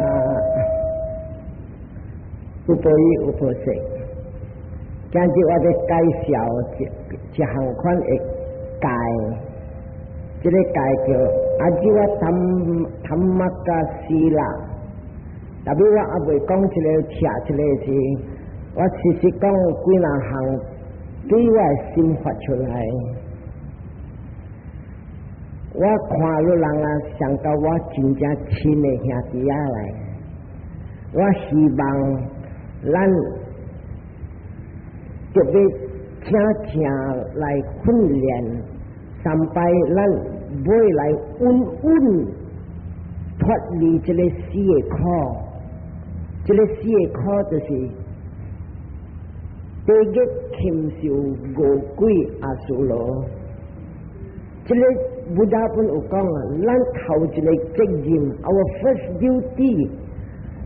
啊，有報與有報說，今日我咧介紹一一項款的戒，這個戒叫阿จี我ธธรรมกศีล。特別我猶未講這個拆這個是，我實實講幾若項對我的心發出來。我看予人啊，想到我真正親的兄弟仔來，我希望咱特別請正來訓練，三擺咱尾來穩穩脫離這个死的苦，這个死的苦就是地獄禽獸餓鬼阿修羅，這个。Buddha 本有講啊，咱頭一個責任，our first duty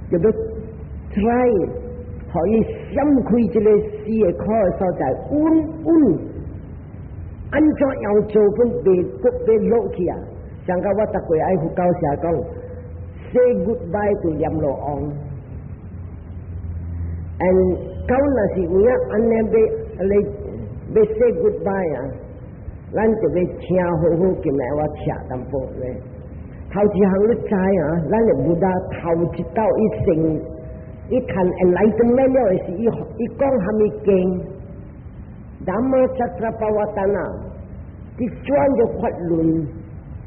就欲 try 予伊閃開這个死的苦的所在，穩穩按怎樣做本袂閣欲落去啊？像甲我逐過愛佛教社講，say goodbye to 閻羅王。and 到若是有影按呢欲來欲 say goodbye 啊？咱就欲聽好好，今日我拆淡薄咧。頭一項你知啊，咱的 Buddha 頭一道伊成，伊談 enlightenment 了的時，伊伊講蝦米經？Dhammacakkappavattana，伊轉著法輪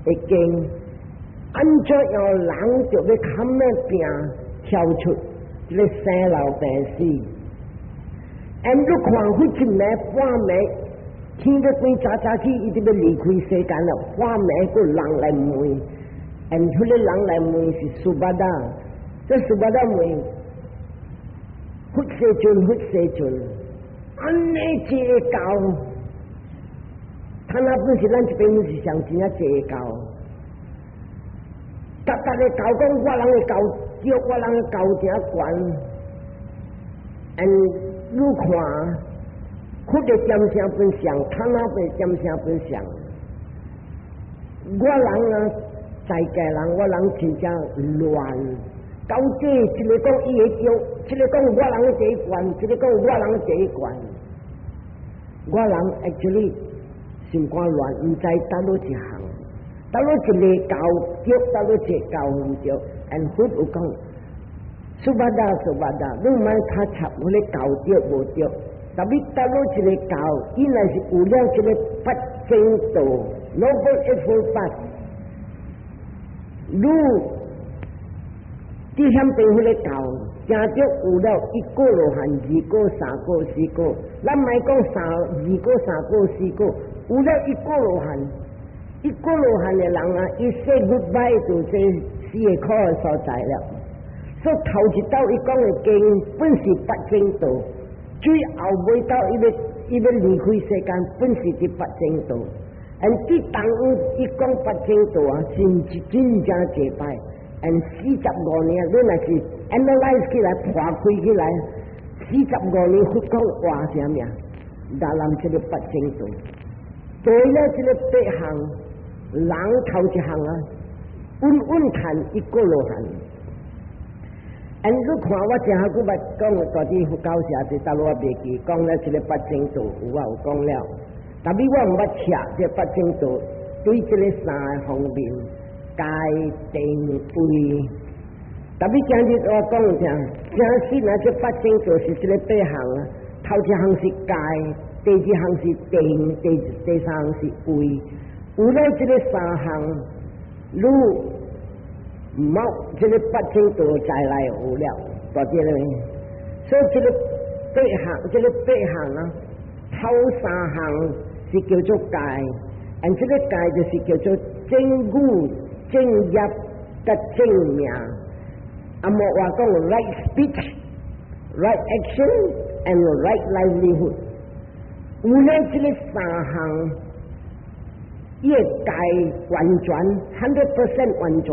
的經，按怎樣人就欲堪咩病跳出這个生老病死？and 你看彼一暝半暝。天閣規早早起，伊就欲離開世間了。半暝閣人來問，and 彼个人來問是 Subhadda，這 Subhadda 問佛世尊，佛世尊，按呢這个教，他那本是咱這邊是上真正濟教，逐逐个教講我人的教對，我人的教正懸，and 你看。佛的點聲本上，他那邊點聲本上。我人啊，在家人，我人真正亂。到底一个講伊的對，一个講我人的這一關，一个講我人的這一關。我人 actually 心肝亂，毋知佗落一項，佗落一个教對，佗落一个教毋對。and 佛有講，Subhadda Subhadda，你毋愛卡插彼个教對無對。特別佗落一个教，伊若是有了這个八正道，Noble Eightfold Path，你佇遐邊彼个教，誠著有了一果羅漢、二果、三果、四果，咱莫講三二果、三果、四果，有了一果羅漢，一果羅漢的人啊，伊 say goodbye 就這死的苦的所在了。所以頭一道伊講的經本是八正道。最後尾到伊欲伊欲離開世間，本是佇八正道。and 佇當伊講八正道啊，真真正濟擺。and 45年，你若是 analyze 起來破開起來，45年佛講話啥物啊？達南這个八正道，對了這个八項，人頭一項啊，穩穩談一果羅漢。and 你看我真久捌講，大啲佛教社佇大陸我袂記，講了這个八正道有我有講了，但是我毋捌拆這八正道對這个三个方面，戒定慧。特別今日我講聽，真實那這八正道是這个八項啊，頭一項是戒，第二項是定，第第三項是慧。有了這个三項，你冇這个八正道在內有了，大啲咧。所以這个八項，這个八項啊，頭三項是叫做戒，and 這个戒就是叫做正語、正業佮正命。啊，莫話講 right speech、right action and right livelihood。有了這个三項，伊个戒完全 100% 完全。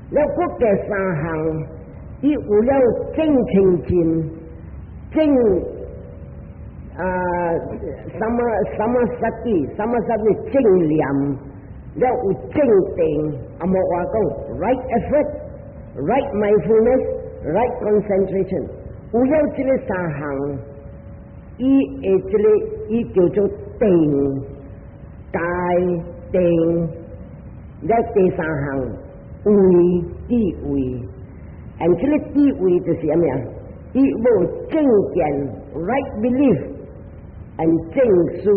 了閣第三項，伊有了正清淨、正啊，samma samma sati、samma sati 正念，了有正定，啊無話講 right effort、right mindfulness、right concentration，有了這个三項，伊會這个伊叫做定、戒、定，了第三項慧智慧，and 這个智慧就是啥物啊？伊無正見 right belief，and 正思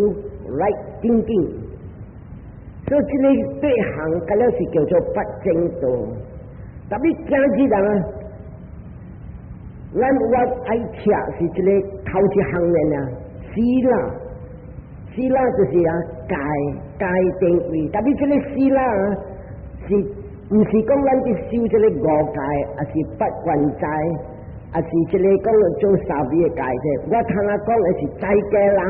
right thinking。所以這个八項，敢了是叫做八正道。特別今日人啊，咱我愛聽是這个頭一項的啊，sila， sila 就是啊戒戒定慧。特別這个 sila 啊，是毋是講咱佇修這个五戒，抑是八關齋，抑是這个講做三昧的戒者？我通仔講的是在家人，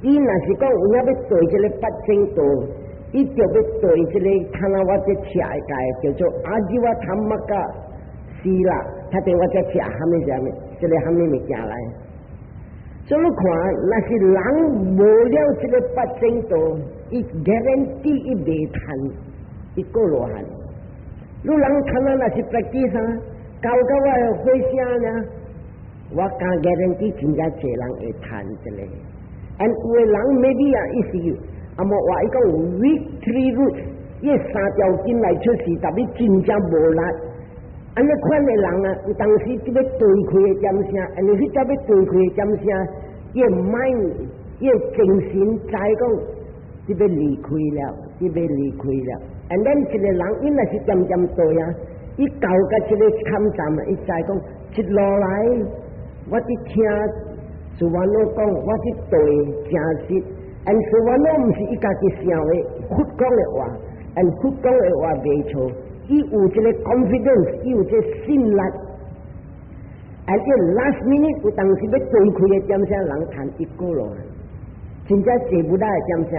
伊若是講有影欲對這个八正道，伊就欲對這个通仔我這赤的戒，叫做 ajiva dhammaka sila。他對我這赤蝦米啥物，這个蝦米物件來。所以你看，若是人無了這个八正道，伊 guarantee 伊袂趁一果羅漢。你人看啊，若是 practice 啊，搞到我的火聲呢，我敢 guarantee 真正濟人會趁這个。And 有的人 maybe 啊，伊是啊無話伊講 weak three roots，伊三條筋來出世，特別真正無力。按呢款的人啊，有當時這欲斷氣的點聲，因為彼只欲斷氣的點聲，伊 mind，伊精神知講，這欲離開了，這欲離開了。And then 一個人，伊若是漸漸對啊，伊到甲這个坎站啊，伊知講一路來，我佇聽蘇萬老講，我佇對誠實。And 蘇萬老毋是伊家己想的，佛講的話，and 佛講的話袂錯。伊有這个 confidence，伊有這个信力。And 伊 last minute 有當時欲斷氣的點聲，人趁一果羅漢，真正坐不來的點聲。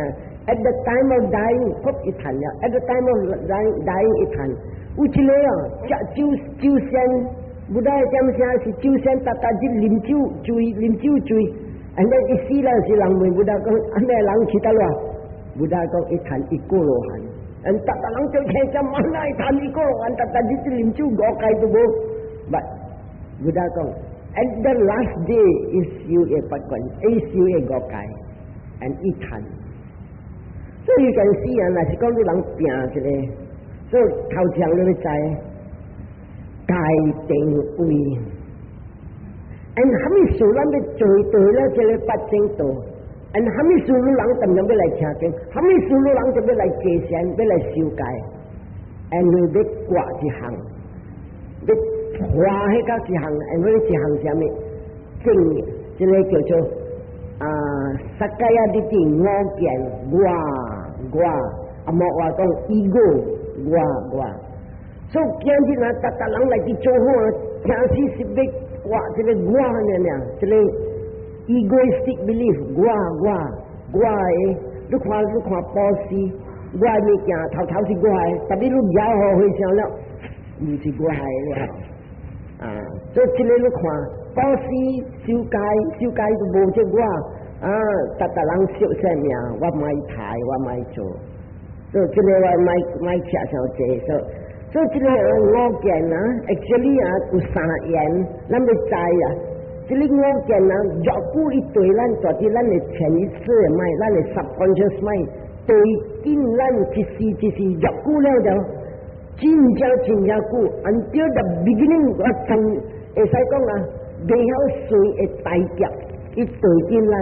At the time of dying，噗伊趁了；at the time of dying，伊趁。有一个啊，食酒酒仙，不來的點聲是酒仙，逐逐日啉酒醉，啉酒醉。And then 伊死了時，人問 Buddha 講，按呢人去佗落？Buddha 講伊趁一果羅漢。人逐逐人就聽講，萬來趁一果羅漢，逐逐日啉酒五戒都無。But Buddha 講，at the last day 伊修的八關，伊修的五戒，and 伊趁。所以近時啊，若是講你人拚一个，所以頭前你欲知戒定慧。And 蝦米事咱欲做對了這个八正道？And 蝦米事你人當然欲來聽經？蝦米事你人就欲來坐禪，欲來修戒？And 你欲掛一項，欲花彼個一項，and 欲一項啥物？正，這个叫做啊，sakkaya ditthi 我見我我，啊無話講 ego 我我。所以今日啊，逐逐人來去做好啊，聽死是欲掛這个我爾爾，這个 egoistic belief 我我我的，你看你看布施，我的物件頭頭是我的，特別你攑予和尚了，毋是我的了。啊，所以這个你看布施修戒修戒都無這我，啊，逐逐人惜性命，我莫刣，我莫做，所以這个我莫莫吃傷濟，所以這个我見啊，actually 啊有三緣，咱欲知啊，這个我見啊，若久伊對咱在佇咱的潛意識的 mind，咱的 subconscious mind 對緊咱一時一時若久了就真正真正久，until the beginning 我曾會使講啊，袂曉算的大劫，伊對緊咱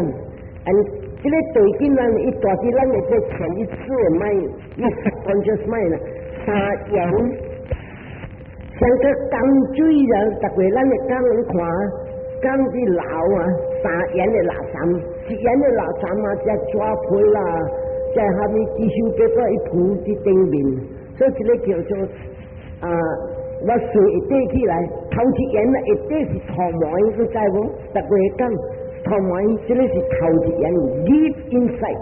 ，and 這个對緊咱，伊帶佇咱的這潛意識的 mind，伊 subconscious mind 啦，三緣。像個江水啊，逐個咱的江你看，江佇流啊，三緣的垃圾，一緣的垃圾啊，這紙皮啦，這蝦米 tissue paper 伊浮佇頂面，所以這个叫做啊，我水會底起來，頭一緣啊，下底是塗糜，你知無？逐個講塗糜，這个是頭一緣，deep inside，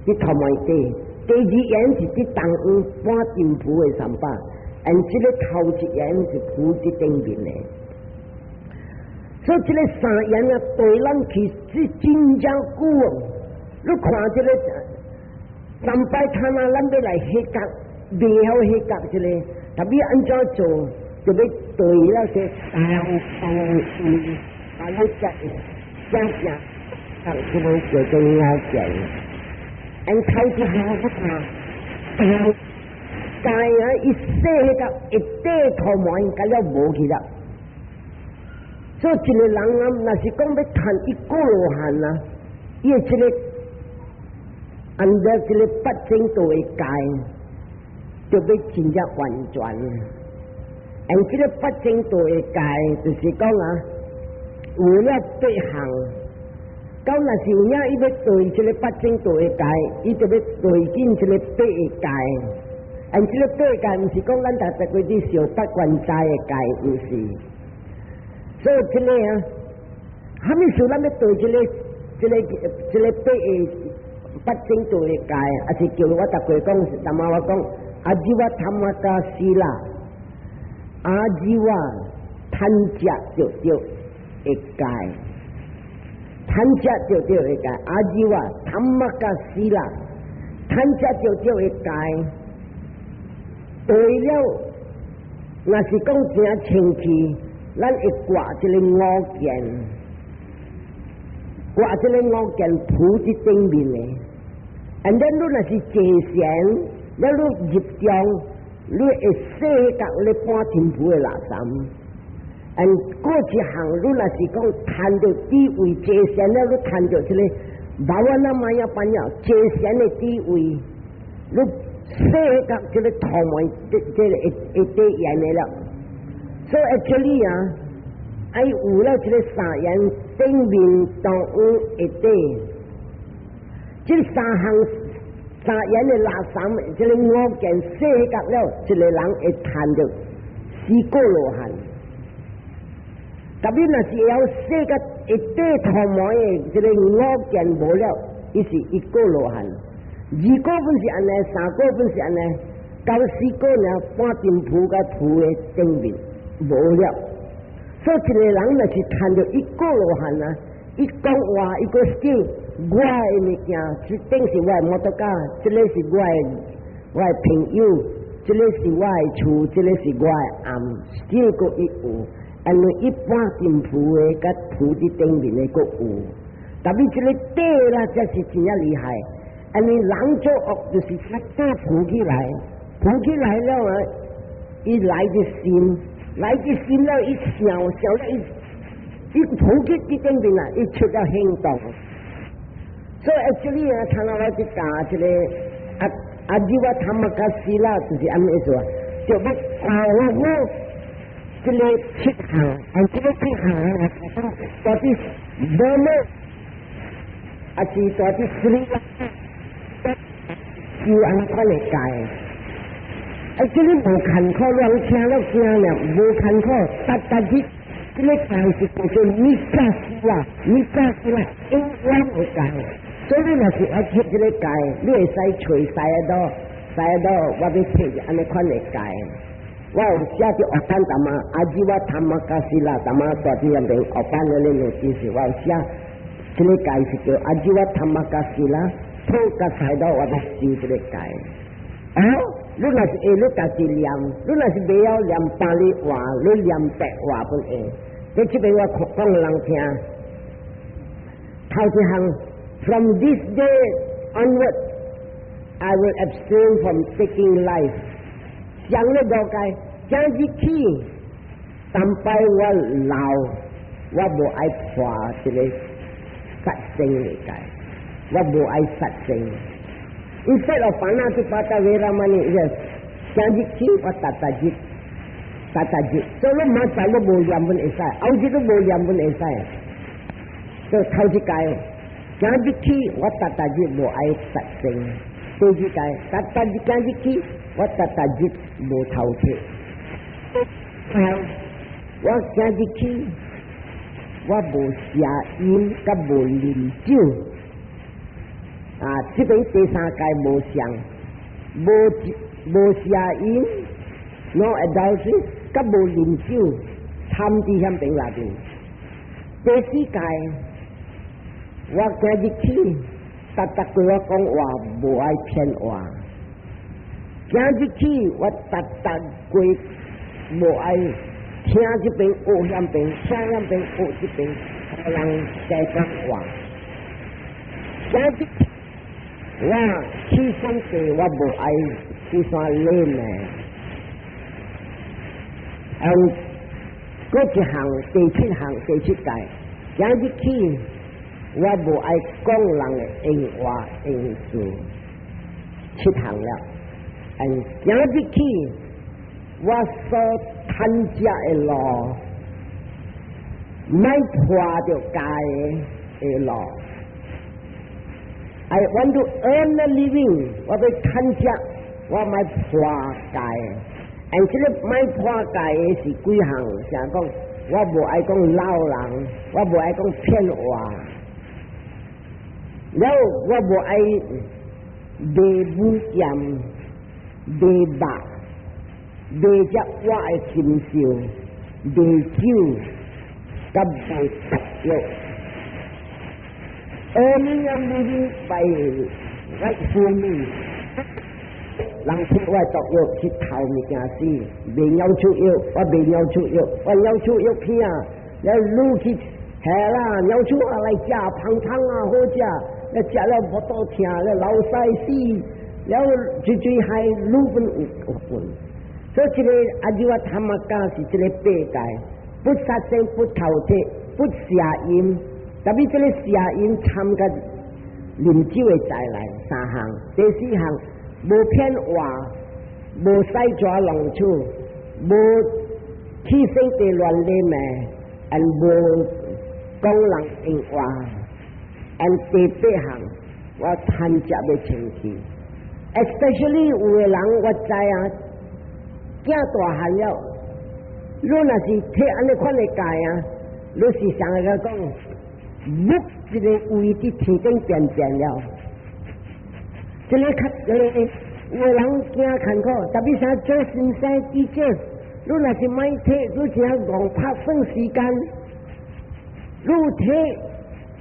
佇塗糜底。第二緣是佇東方半沉浮的三百。And 這个頭一緣是浮佇頂面的，所以這个三緣啊，對咱其實真正久哦。你看這个三擺他那咱欲來彼覺，袂曉彼覺這个，特別按怎做，就欲對了這大道啊，你才正正，啊，這个叫做了解。按頭一項我看，戒啊，伊洗彼個一塊塗毛，甲了無去啦。所以一个人啊，若是講欲趁一果羅漢啊，伊的這个按照這个八正道的戒，就欲真正完全。按這个八正道的戒，就是講啊，有了八項。到若是有影，伊欲對這个八正道的戒，伊就欲對緊這个八个戒。按這个八戒，毋是講咱逐逐個去受八關齋的戒，毋是。所以這个啊，啥物事咱欲對這个八个八正道的戒，抑是叫我逐個講，淡仔我講 ajiva thammaka sila，ajiva 貪食著著的戒，貪食著著的戒，ajiva thammaka sila，貪食著著的戒。對了，若是講誠清氣，咱會掛這个五見，掛這个五見浮佇頂面的。And then 你若是坐禪，了你入中，你會洗甲你半天浮的垃圾。And 過一項，你若是講趁著智慧坐禪了，你趁著這个 bhavanamaya panna 坐禪的智慧，你洗甲這个塗毛，這个會會得緣的了。所以 actually 啊，愛有了這个三緣頂面當有會得，這三項三緣的垃圾，這个五見洗甲了，一个人會趁著四果羅漢。特別若是會曉洗甲一塊塗毛的，這个五見無了，伊是一果羅漢。二果本是按呢，三果本是按呢，到四果呢，半張浮佮浮的頂面無了。所以一个人若是趁著一果羅漢啊，伊講話伊閣講我的物件，這頂是我的摩托車，這个是我的朋友，這个是我的厝，這个是我的頷，這个伊有，因為一半張浮的佮浮佇頂面的閣有，特別這个底啦，才是真正厲害。因為人做惡就是較早浮起來，浮起來了啊，伊來的心，來的心了，伊想想了，伊伊浮起佇頂面啊，伊出了行動。所以 actually 啊，聽到我去教這个啊 ajiva thammaka sila，就是按呢意思啊，就欲看我這个七項，啊，這个七項啊，到底無麼？抑是到底斯里蘭修按呢款的戒？啊，這个無艱苦，人聽了驚了，無艱苦，逐逐日，這个戒是叫做 nissa sila，nissa sila，永遠的戒。所以你若是愛學這个戒，你會使揣師仔多，師仔多，我欲學按呢款的戒。我有寫佇黑板淡仔，ajiva thammaka sila 淡仔大佇遐邊黑板的咧個知識，我有寫，這个戒是叫 ajiva thammaka sila，透過師多我欲修這个戒。哦，你若是會，你家己念；你若是袂曉念巴利話，你念白話本會。佇這邊我講予人聽，頭一項，From this day onward, I will abstain from taking life。上咧五戒，今日起，逐擺我老，我無愛破這个殺生的戒，我無愛殺生。Instead of panatipata veramani, yes, 今日起我逐逐日，逐逐日，所以你明仔你無念本會使，後日都無念本會使。所以頭一戒，今日起我逐逐日無愛殺生。第二戒，逐逐日今日起我逐逐日無偷竊。我今日起我無邪淫，佮無啉酒。啊，這邊第三戒無相，無邪淫，no adultery，佮無啉酒，參佇遐邊內面。第四戒，我今日起，逐逐句我講話無愛騙話。今日起我逐逐句無愛聽這邊學遐邊，聽遐邊學這邊，予人加講話。今日我起聖地，我無愛去山禮呢。閣一項第七項第七戒，今日起我無愛講人的閒話閒事，七項了。今日起我所趁食的路，莫破著戒的路。I want to earn a living，我欲趁食，我莫破戒。And 這個莫破戒的是幾項？想講我無愛講老人，我無愛講騙話，了我無愛賣物件、賣肉、賣隻活的禽獸、賣酒、佮賣毒藥。Earning a living by rightful means，人提我毒藥去偷物件死，賣鳥鼠藥，我賣鳥鼠藥，我鳥鼠藥片啊，了擼去下啦，鳥鼠啊來食，芳芳啊好食，了食了腹肚疼，了流屎死，了追追害擼本有份。所以這個阿耆我他媽講是這個八戒，不殺生、不偷竊、不邪淫，特別這個邪淫參加啉酒的在內三項，第四項無騙話，無使抓弄處，無起聖地亂禮命，and 無講人閒話，and 第八項我貪食欲清氣，especially 有的人我知啊，囝大漢了，你若是提按呢款的戒啊，你是想來講，book 一個位佇天頂變變了，這個較這個有的人驚艱苦，特別啥做先生記者，你若是莫提，你只戇拍算時間，你有提，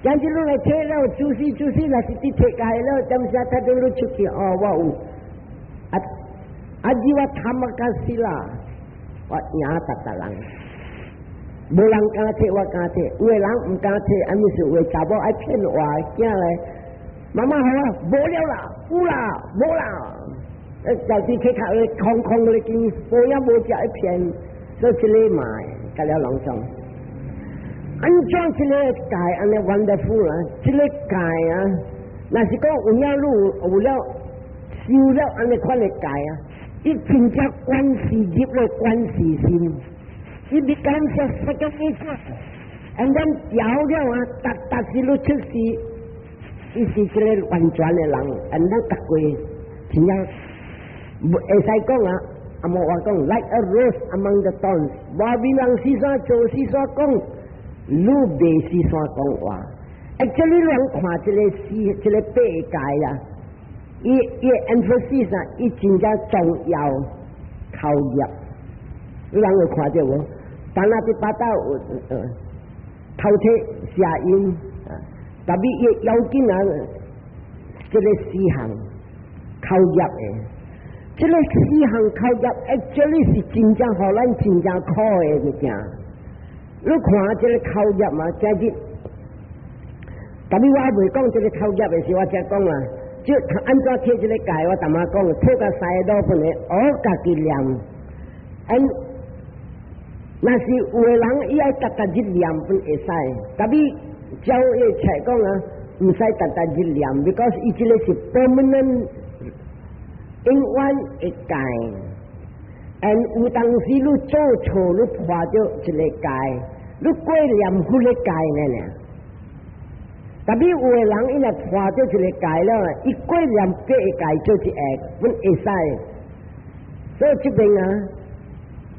今日你來提了，做事做事，若是佇提戒了，點時睇到你出去哦，我有啊。阿耆我貪啊甲死啦，我贏逐逐人，無人敢提，我敢提，有的人毋敢提，按呢是有的查某愛騙話囝咧。媽媽好啊，無了啦，有啦，無啦，就佇去較空空咧見，無影無跡一騙，所以這個嘛，甲了攏總。按怎這個戒按呢 wonderful 啊？這個戒啊，若是講有影你有了修了按呢款的戒啊，伊真正關係入了關係心，伊比感謝世界一切，and then 調了啊，逐逐時你出世，伊是這個完全的人，and 咱逐個真正會使講啊，阿無話講，like a rose among the thorns，外面人四山做四山講，你袂四山講話。Actually，人看這個四這個八戒啊。伊伊 emphasis 啊，伊真正重要口業，你人有看著無？當那佇巴豆偷竊邪淫啊，特別伊要緊啊，這個四項口業的，這個四項口業，actually 是真正予咱真正苦的物件。你看這個口業嘛，今日特別我還未講這個口業的時，我才講啊。就按怎提這個戒，我淡仔講，提個三個部分的，學家己念。嗯，若是有的人伊愛逐逐日念本會使，特別照伊冊講啊，毋使逐逐日念，because 伊這個是 permanent 永遠的戒。And 有當時你做錯，你破著一個戒，你過念佛的戒呢？特別有的人伊若破著一個戒了，伊過念八個戒做一下，本會使。所以這邊啊，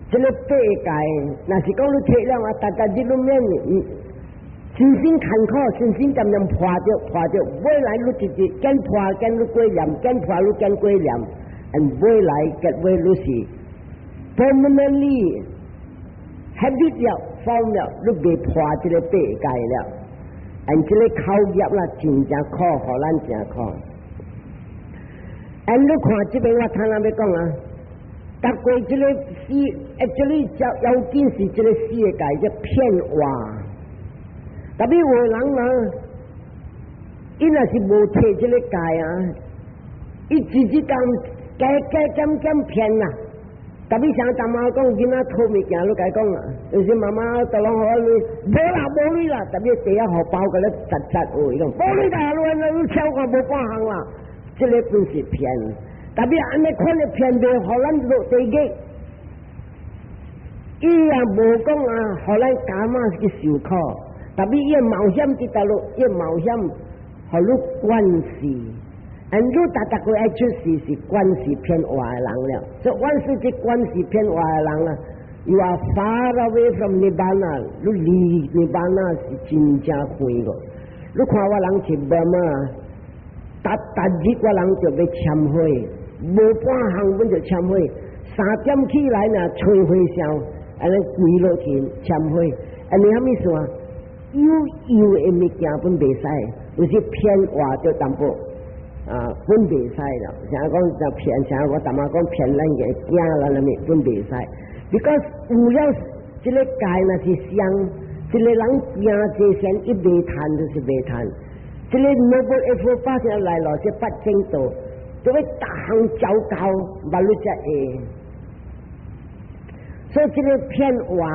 這個八戒，若是講你提了啊，逐逐日攏免，身心艱苦，身心漸漸破著破著，尾來你直直揀破揀你過念，揀破你揀過念，and 尾來結尾你是 permanently habit 了，form 了，你袂破這個八戒了。按這个口業啦，真正苦，予咱真苦。按你看這邊我頭先欲講啊，逐過這个四，actually 較要緊是這个四个界，這騙話。特別有的人啊，伊若是無提這个戒啊，伊直直講加加減減騙啊。特別像大媽講囡仔討物件，你共伊講啊，有時媽媽都攏予我鐳，無啦無鐳啦，特別袋仔予包共你實實有，伊講無鐳啦，你你超過無半項啦，這个本是騙。特別按呢款的騙袂予咱落地獄，伊也無講啊，予咱加碼去受苦。特別伊冒險佇佗落，伊冒險予你關死。嗯，你逐逐個愛出事是關事騙話的人了，所以萬事這關事騙話的人啊，You are far away from Nibbana，你離 Nibbana 是真正遠個。你看我人去無嘛，逐逐日我人就欲懺悔，無半項阮就懺悔。3點起來呢，吹和尚，按呢跪落去懺悔，按呢啥物事啊？有有的物件本袂使，有時騙話就淡薄。啊，本袂使啦，像講就騙，像我淡仔講騙咱个囝啦，啥物本袂使。Because 有了這个戒若是傷，一个人行這線伊袂趁就是袂趁。這个 Noble Eightfold Path 來咯，這八正道，就欲逐項糟糕，捌你才會。所以這个騙話，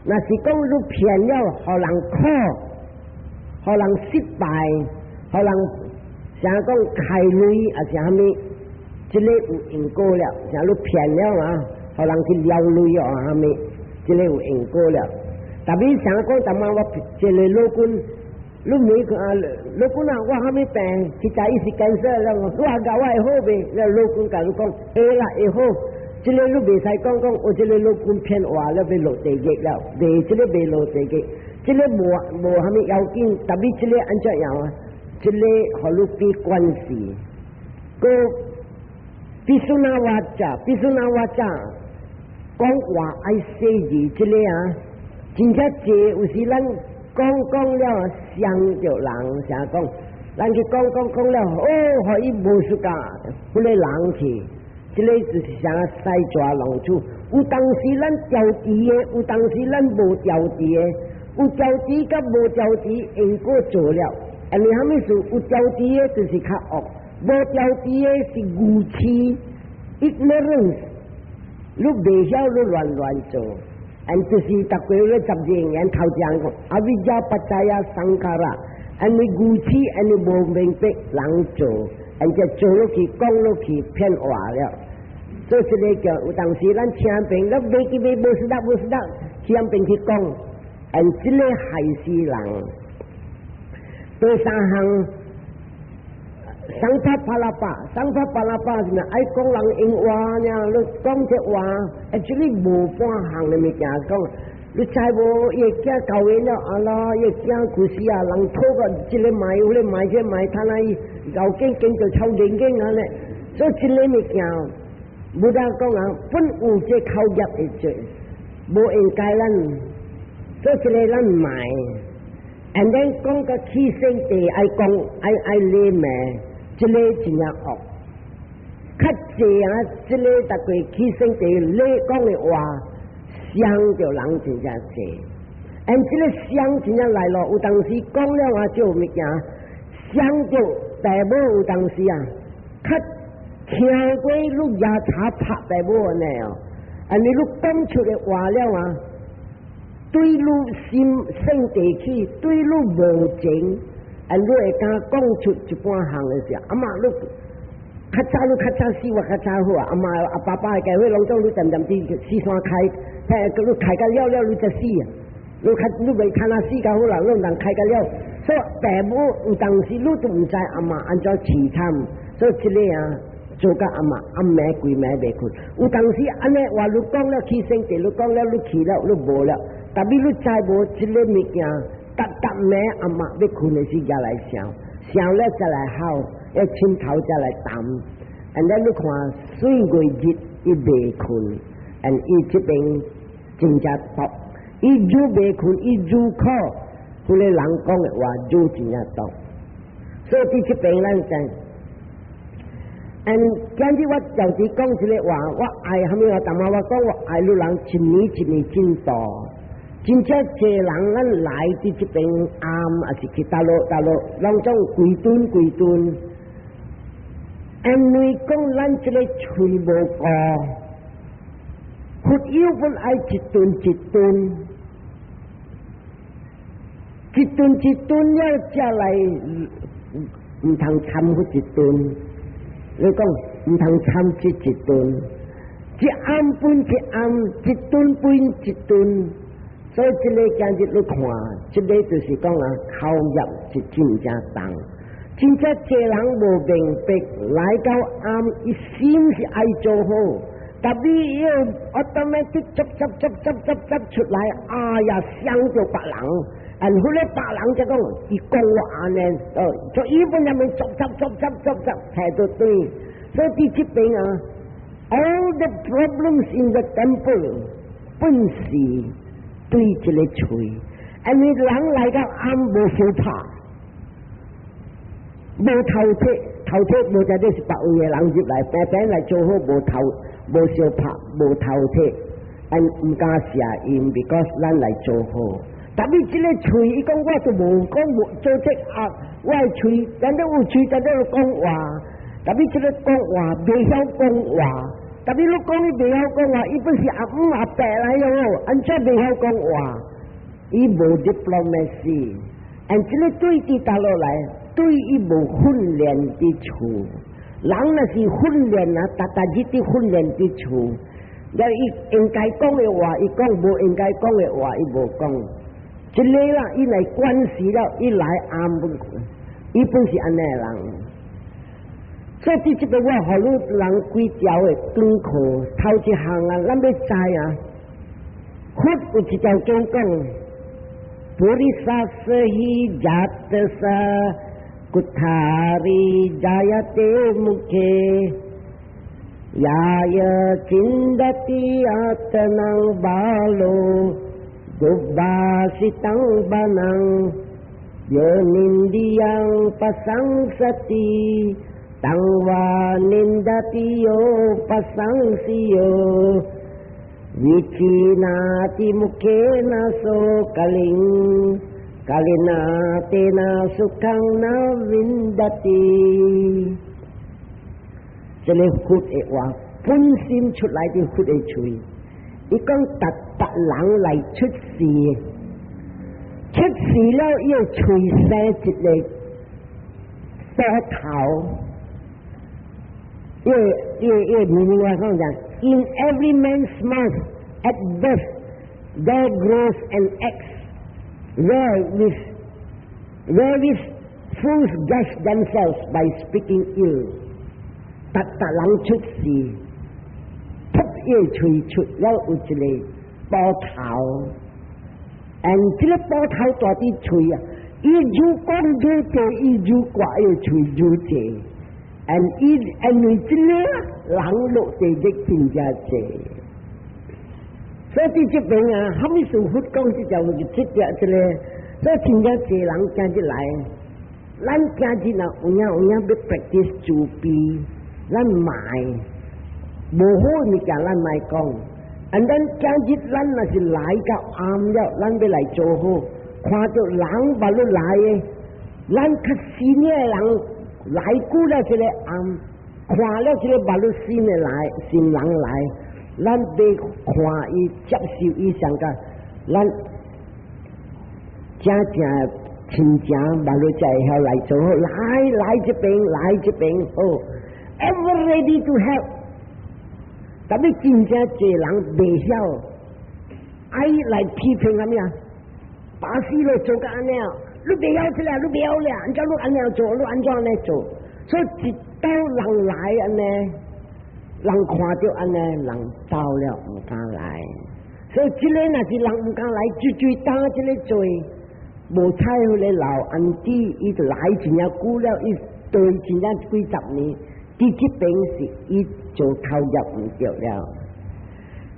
若是講你騙了，予人苦，予人失敗，予人。像講開鐳抑是啥物，這个有因果了。像你騙了啊，予人去撩鐳哦，啥物，這个有因果了。特別像講，淡仔我一个老君，你每個啊，老君啊，我啥物病？其實伊是 cancer 了，你還教我會好袂？了老君共你講，會啦，會好。這个你袂使講講，我這个老君騙話了，欲落地獄了，袂這个袂落地獄，這个無無啥物要緊，特別這个按怎樣啊？這个予你比關係，閣 pisuna vaca，pisuna vaca，講話愛細膩，這个啊，真正濟有時咱講講了傷著人，成講，咱去講講講了，哦，予伊無輸甲，彼个人去，這个就是啥西蛇弄出。有當時咱調治的，有當時咱無調治的，有調治佮無調治，因果做了。因為啥物事？有調治的就是較惡，無調治的是愚癡，ignorance。你袂曉你亂亂做，and 就是逐個咧十二因緣頭前講，avijjā paccayā saṅkhārā，因為愚癡，因為無明白人做，and 就做落去講落去騙話了。所以這个叫有當時咱聽病，咱袂記袂無事得無事得，聽病去講，and 這个害死人。第三項，samphappalāpa，samphappalāpa 是咩？愛講人閒話呢？你講這話，actually 無半項的物件講。你知無？伊囝交完了，啊啦，伊囝故事啊，人討個這个買，彼个買，這個買，他那伊老囝見到臭硬硬按呢。所以這个物件，無得講啊，本有這口業會做，無應該咱，所以這个咱莫。And then 講個起性地愛講愛愛禮罵，這个真正惡。較濟啊，這个逐個起性地你講的話，傷著人真正濟。And 這个傷真正來咯，有當時講了啊，這物件傷著爸母有當時啊，較聽過你牙查拍爸母按呢哦，and 你講出的話了啊，對你心性地起，對你無情，and 你會敢講出一半項的時候，阿媽你較早你較早死，我較早好啊！阿媽阿爸爸的計劃攏總你漸漸佇四山開，聽你開甲了了，你才死啊！你較你袂看啊死較好啦，攏人開甲了，所以爸母有當時你都毋知阿媽按怎淒慘，所以這个啊，做甲阿媽暗暝規暝袂睏。有當時按呢話你講了起性地，你講了你去了，你無了。特別你知無這个物件，逐逐暝阿媽欲睏的時才來想，想了才來哭，一枕頭才來談。and then 你看歲月日伊袂睏，and 伊這邊真正毒，伊愈袂睏，伊愈苦，彼个人講的話就真正毒。所以佇這邊咱講，嗯，今日我就是講這個話，我愛蝦米話？但嘛我講我愛汝人一年一年進步，真正濟人咱來佇這邊庵，抑是去大陸大陸，攏總規頓規頓。因為講咱這個喙無顧，佛友本愛一頓一頓，一頓一頓了才來，毋通參佛一頓。你講毋通參這一頓，一暗分一暗，一頓分一頓。所以這個今日你看，這個就是講啊，口業是真正重。真正濟人無明白，來到庵，伊心是愛做好，但伊又 automatic 執執執執執執出來，哎呀，傷著別人，然後咧別人就講，伊講我按呢，哦，就伊本人面執執執執執執態度對，所以佇這邊啊，all the problems in the temple 本是對這个喙，因為人來到庵無相拍。無頭鐵，頭鐵無在這是別位的人入來，平平來做好無頭無相拍，無頭鐵，俺毋敢寫因，because 咱來做好。但伊這個喙，伊講我都無講無做這啊，我的喙，咱都有喙，咱都有講話。但伊這個講話袂曉講話，但伊你講伊袂曉講話，伊本是阿姆阿伯來喲，按怎袂曉講話？伊無 diplomacy，按這個對佇大陸來。對伊無訓練佇厝，人若是訓練啊，逐逐日佇訓練佇厝，了伊應該講的話，伊講；無應該講的話，伊無講。這個啦，伊來關係了，伊來暗本，伊本是按呢的人。所以佇這個我予汝人幾條的功課，頭一項啊，咱欲知啊，佛有一條經講，purissassa hi jatassa kuṭhārī jāyate mukhe yaya cindati ātmanaṃ bālo dubbhāsitaṃ banaṃ yo nindiyaṃ pasaṃsati taṃ vā nindati yo pasaṃsiyo vicināti mukhena so kaliṃ kalinā tena sukhaṃ na vindati。這個佛的話本身出來的佛的喙，伊講逐逐人來出世，出世了伊喙生一個刀頭，伊伊伊明明我講講，In every man's mouth at birth there grows an axe, wherewith fools gash themselves by speaking ill。逐逐人出世，噗伊喙出了有一個刀頭，and 這個刀頭大佇喙啊，伊愈講愈濟，伊愈割伊喙愈濟，and 伊因為這個人落地獄真正濟。所以佇這邊啊，蝦米事佛講這條這條這個，所以真正濟人今日來，咱今日若有影有影欲 practice 慈悲，咱莫無好物件，咱莫講。and 咱今日咱若是來到暗了，咱欲來做好，看著人捌汝來的，咱較新的人來久了這個暗，看了這個捌汝新的來新人來，咱欲看伊接受伊上個，咱正正親情捌汝才會曉來做好，來來這邊來這邊好，ever ready to help。但欲真正濟人袂曉，愛來批評啥物啊？把死咯做甲按呢，你袂曉這個，你袂曉咧，按怎你按呢做，你按怎按呢做？所以一到人來按呢，人看著按呢，人走了毋敢來。所以這個若是人毋敢來，追追擔這個罪，無彩彼個老安弟，伊就來真正久了，伊對真正幾十年，佇這邊是伊做頭業毋著了。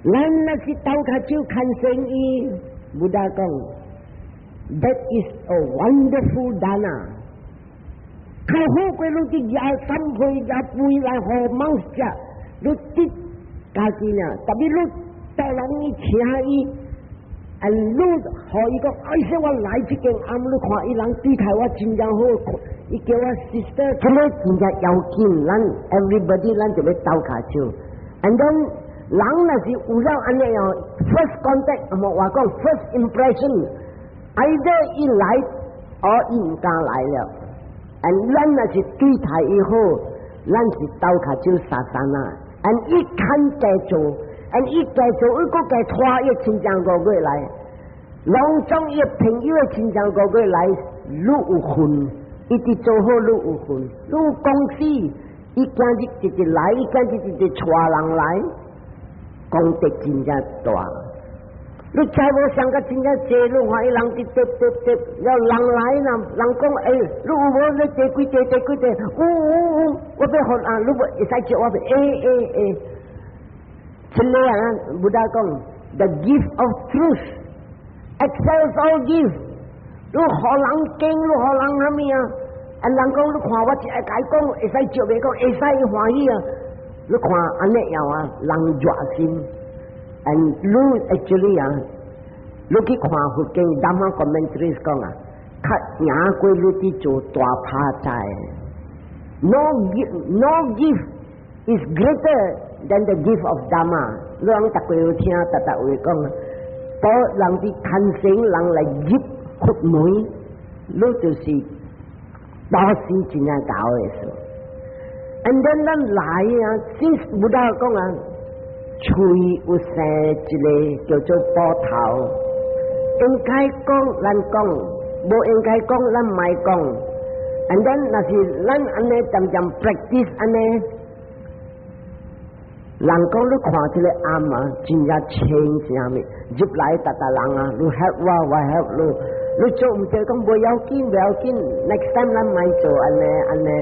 咱若是鬥跤手牽生意，Buddha 講， That is a wonderful dana。較好過你去舉三杯舉杯來予 monk 食，你得家己呢？特別你帶人去請伊，啊，你予伊講，哎，說我來這間庵，你看伊人對待我真正好，伊叫我 sister，這個真正要緊，咱 everybody 咱就欲鬥跤手，and then 人若是有了按呢樣，first contact，無話講 first impression，either 伊來，or 伊毋敢來了。and 咱若是對待伊好，咱是鬥跤手 sasana。and 伊肯加做，and 伊加做，伊閣加帶伊親像五個來，攏總伊朋友的親像五個來，你有份，伊直做好你有份，你有公司，伊今日直直來，伊今日直直帶人來。功德真正大，你知無上個真正濟，你看伊人佇疊疊疊，了人來啦，人講欸，你有無你坐幾塊坐幾塊？有有有，我欲予啊，你無會使借我欲，欸欸欸，這個啊，Buddha 講，the gift of truth excels all gift。你予人敬，你予人啥物啊？啊，人講你看我一愛共伊講，會使借袂講，會使歡喜啊。你看按呢樣啊，人熱心，and 你 actually 啊，你去看佛經，Dhamma commentaries 講啊，較贏過你佇做大拍仔。No gift is greater than the gift of Dhamma。你人逐個有聽，逐逐會講，當人佇牽繩人來入佛門，你就是布施真正𠢕的事。And then 咱來啊，since Buddha 講啊，喙有生一個叫做斧頭，應該講咱講，無應該講咱莫講。And then 若是咱按呢漸漸 practice 按呢，人講你看這個庵啊，真正清啥物，入來逐逐人啊，你 help 我，我 help 你，你做毋對講無要緊，無要緊，next time 咱莫做按呢按呢。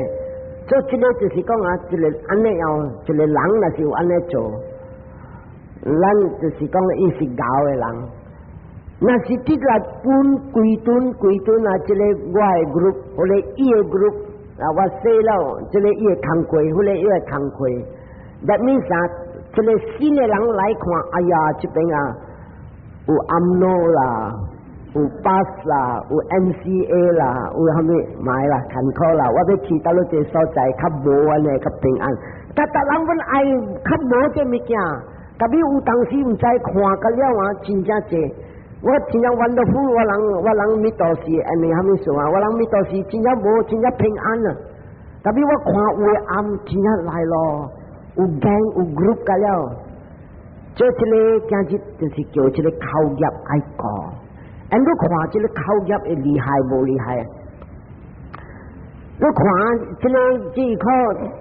做這個就是講啊，一個按呢樣，一個人若是有按呢做，咱就是講伊是𠢕的人。若是佇來分規頓規頓啊，這個我的 group 或者伊的 group 啊，我說了，這個伊的工課，或者伊的工課，that means 啊，這個新的人來看，哎呀，這邊啊有 UMNO 啦，有 PAS 啦，有 MCA 啦，有啥物買啦，艱苦啦，我欲去佗落一個所在較無按呢，較平安。逐逐人阮愛較無這物件，特別有當時毋知看甲了啊，真正濟。我真正 wonderful，我人彌陀寺按呢啥物事啊？我人彌陀寺真正無，真正平安啊。特別我看有的庵真正來咯，有 gang 有 group 甲了，做這個今日就是叫這個口業愛顧。and 你看這個口業會厲害無厲害？你看這個這一顆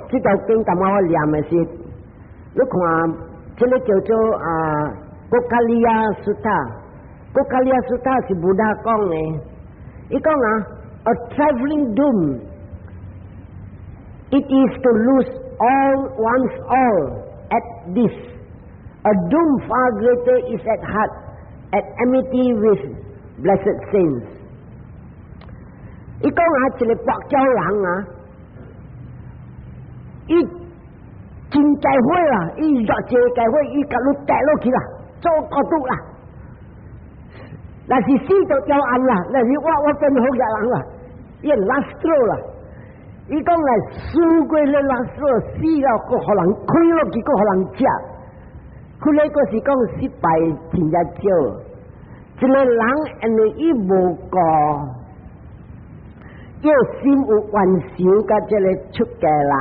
這條經，淡仔我念的是，你看這個叫做啊，Kokaliya Sutta，Kokaliya Sutta 是 Buddha 講的，伊講啊，a trifling doom，it is to lose all one's all at this. A doom far greater is at heart, at enmity with blessed saints。伊講啊，一個跋筊人啊，伊真濟火啦，伊熱一個濟火，伊共你跌落去啦，做孤獨啦。若是死就掉案啦，若是我變好個人啦，伊 last straw 啦。伊講來輸過咧 last straw，死了閣予人開落去，閣予人食。佢呢個是講失敗真正少。一個人因為伊無顧，伊心有冤仇，佮這個出家人，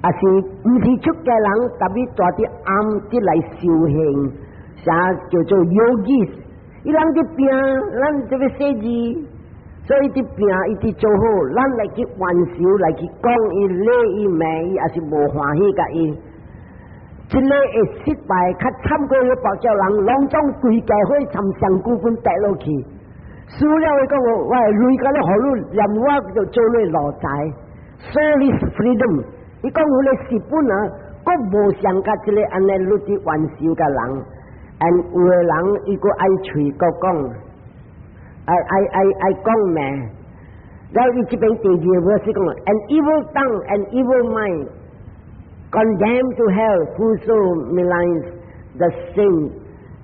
也是毋是出家人，特別蹛佇庵佇來修行，啥叫做 yogis？伊人佇拼，咱這個寫字，所以佇拼，伊佇做好，咱來去冤仇，來去講伊、理伊、罵伊，也是無歡喜共伊。這個會失敗，較慘過彼跋筊人，攏總規家伙參上股本跌落去，輸了伊講我我的鐳共你予你，連我就做你奴才。Soulless freedom，伊講彼個日本啊，閣無上佮這個按呢你佇冤仇共人。And 有个人伊閣愛喙閣講，愛愛愛愛講咩？然後伊這邊第二個 verse 講，An evil tongue and evil mind condemned to hell whoso maligns the saint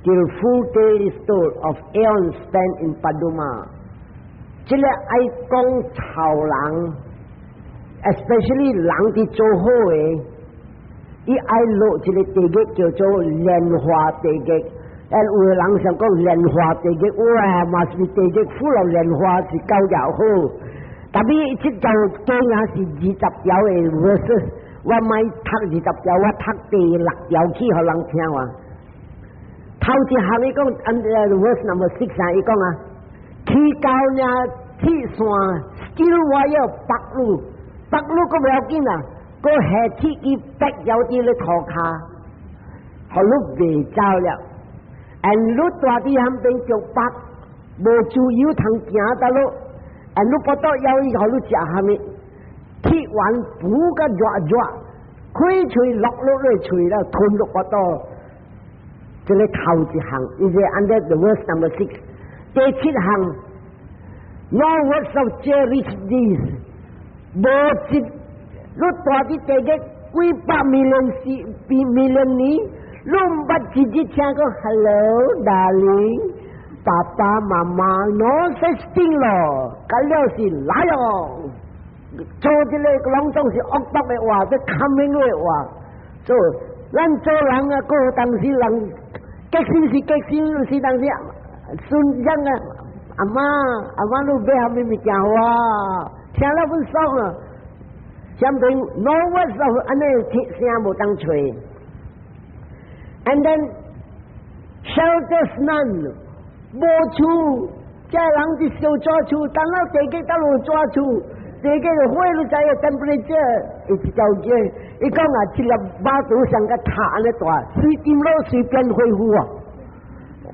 till full tale is told of aeons spent in Paduma。這個愛講臭人，especially 人佇做好的，伊愛落一個地獄叫做蓮花地獄。誒，有個人想講蓮花地獄，哇，嘛是地獄 full of 蓮花是夠又好。但係這條經啊是20條的 verse，我莫讀20條，我讀第六條去予人聽話。頭一項伊講，verse number six 啊，伊講啊，起高呢鐵線，steel wire 縛你，縛你閣無要緊啊，閣下鐵枝逼咗佇咧塗跤，予你袂走了。And 你蹛佇遐邊著縛，無自由通行得咯。And 你腹肚枵伊，予你食蝦米？鐵丸補甲熱熱，開喙落落咧喙了，吞落腹肚。這個頭一項，伊是 under the verse number six。第七項，No words of cheer reach these，無一，你蹛佇地獄幾百 million 是 million 年，你毋捌一日聽講 Hello darling，爸爸媽媽，no such thing 咯，甲了是來哦，做這個攏總是惡毒的話，這 coming 的話，所以咱做人啊，過當時人激心是激心，是當時孫樣啊，阿媽阿媽你買啥物物件我，聽了不爽啊！相比 no words of 按呢聲無當揣，and then shelters none，無厝，這人佇燒紙厝，等了地獄倒落紙厝，地獄的火你知影 temperature，伊一條街，伊講啊，一粒肉肚像個塔按呢大，隨點落隨便恢復啊！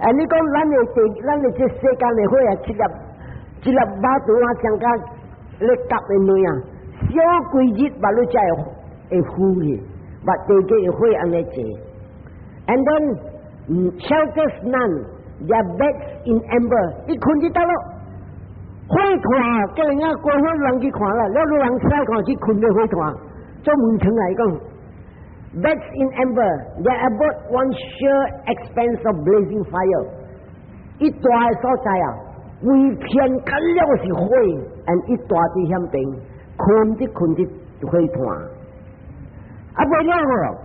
啊，你講咱的地，咱的這世間的火啊，一粒一粒肉肚啊，像個咧夾的卵啊，燒幾日把你才會會腐去，把地獄的火按呢濟。And then shelters none, their beds in ember。伊睏佇佗落？火炭，叫人家過火人去看啦，了你人使看去睏佇火炭，做門窗來講。Beds in ember, their abode one sheer expanse of blazing fire。伊蹛的所在啊，規片甲了是火，and 伊蹛佇遐邊，睏佇睏佇火炭。啊，袂了哦，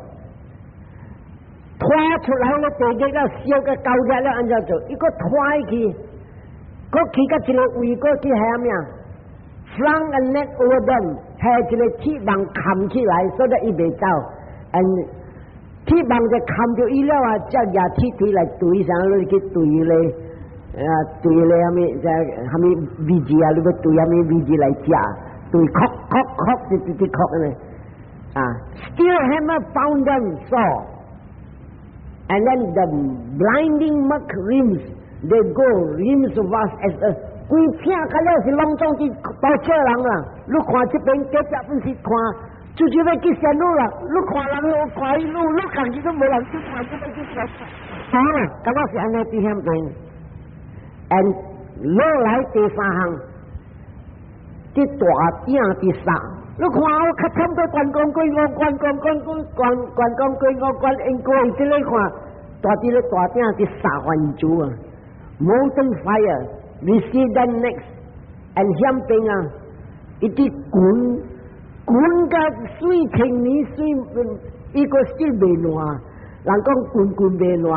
拖出來個地獄了，燒個高熱了，按怎做？伊閣拖去，閣去到一個位，閣去下咩啊？Flung a net over them，下一個鐵網冚起來，所以伊袂走。And 鐵網就冚住伊了啊，才舉鐵錘來錘啥，你去錘咧，啊，錘咧啥物，這啥物米字啊？你欲錘啥物米字來食？錘敲敲敲，直直直敲呢？啊，Steel hammer pound them sore。And then the blinding murk rims, they go rims vast as earth。規片較了是攏總佇包笑人啦。你看這邊隔壁不是看，就是欲去線路啦。你看人，我看伊路，你家己都無人去看，這邊去看。好啦，敢若是按呢佇遐邊。And 落來第三項，佇大鼎佇殺。你看我較差不多關公過五關，關公關關關公過五關，因過這個看，蹛佇咧大鼎佇殺番薯啊，molten fire receive them next，and 遐邊啊，伊佇滾滾甲水千年水，伊閣 still 袂爛，人講滾滾袂爛。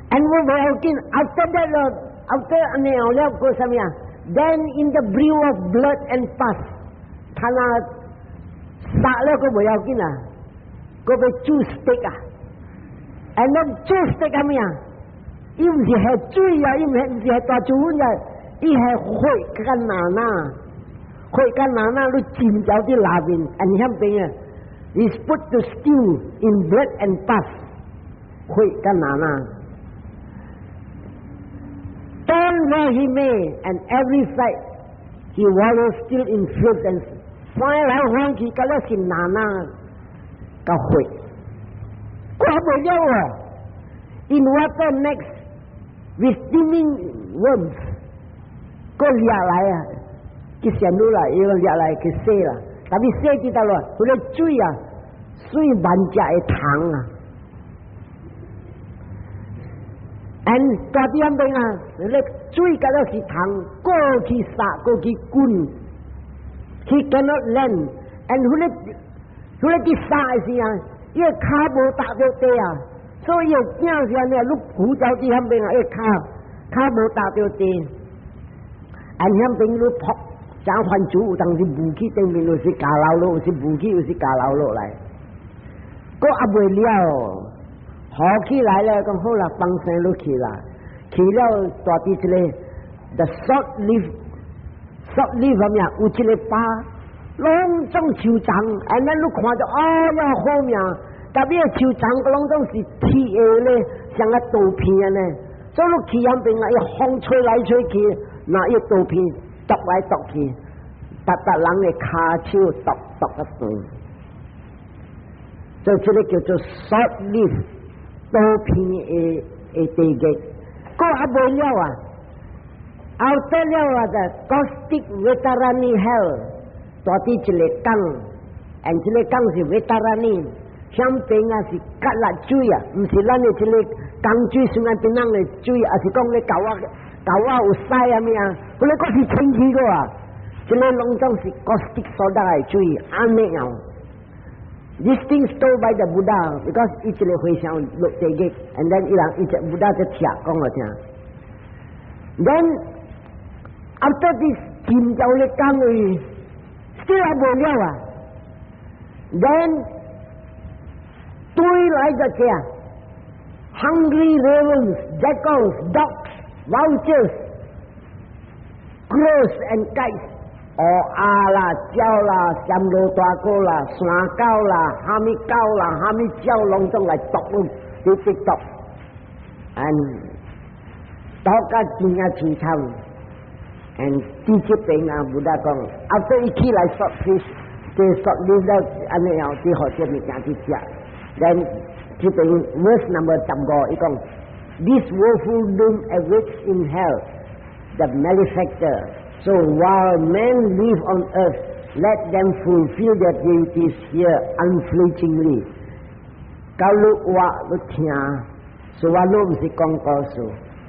And 我無要緊，after that 咯，after 按呢後了閣啥物啊？Then in the brew of blood and pus，他那殺了閣無要緊啊，閣欲煮 steak 啊，and then 煮 steak 啥物啊？伊毋是下水啊，伊毋是下大豬粉啊，伊係血佮奶奶，血佮奶奶你浸著佇內面，and 遐邊啊，is put to stew in blood and pus，血佮奶奶。Turn where he may, and every side he wallows still in filth and 翻來翻去，敢若是奶奶佮血，看袂了啊！ In water next with steaming worms，閣掠來啊，去陷入啦，伊個掠來去洗啦，但係洗佇倒落，彼個水啊，水萬隻的蟲啊，and 大啲遐邊啊，彼個水敢若是蟲，過去殺過去滾，he cannot land，and 彼個佇殺的時啊，伊个跤無踏著地啊，所以伊驚是按呢，你浮走佇遐邊啊，伊跤跤無踏著地，and 遐邊你撲，像番薯有當時霧氣頂面就是加流落，有時霧氣有時加流落來，閣猶未了，好起來了，講好啦，放生落去啦，去了蹛佇這個 the salt leaf，salt leaf 啥物啊？有一个疤，攏總樹叢，按呢你看著，哎呀好命！特別樹叢攏總是鐵的咧，像個刀片按呢。所以你去遐邊啊，伊風吹來吹去，那伊刀片剁來剁去，逐逐人的跤手剁剁個斷。所以這個叫做 salt leaf 刀片的地獄，閣猶未了啊！後得了啊，the caustic Vaitarani hell，蹛佇一个江，and 這個江是 Vaitarani，遐邊啊是芥辣水啊，毋是咱的這個江水，雖然邊人的水，抑是講咧溝仔溝仔有屎啊物啊，彼个閣是清氣個啊，這個攏總是 caustic soda 的水，按呢樣。This thing told by the Buddha because 伊一个和尚落地獄，and then 伊人伊只 Buddha 就聽講予聽。Then after this 浸到咧江位，still 猶無了啊。Then 對來就這 hungry ravens, jackals, dogs, vultures, crows and kites，烏鴉啦、鳥啦、暹羅大哥啦、山狗啦、蝦米狗啦、蝦米鳥，攏總來啄你，直直啄，and 啄甲真正凄慘。and 佇這邊啊，Buddha 講，after 伊起來 salt fish，這 salt leaf 了，按呢樣，佇予這物件去食。then 這邊 verse number 15，伊講，This woeful doom awaits in hell the malefactor. So while men live on earth, let them fulfill their duties here unflinchingly. 到你話你聽，所以我毋是講故事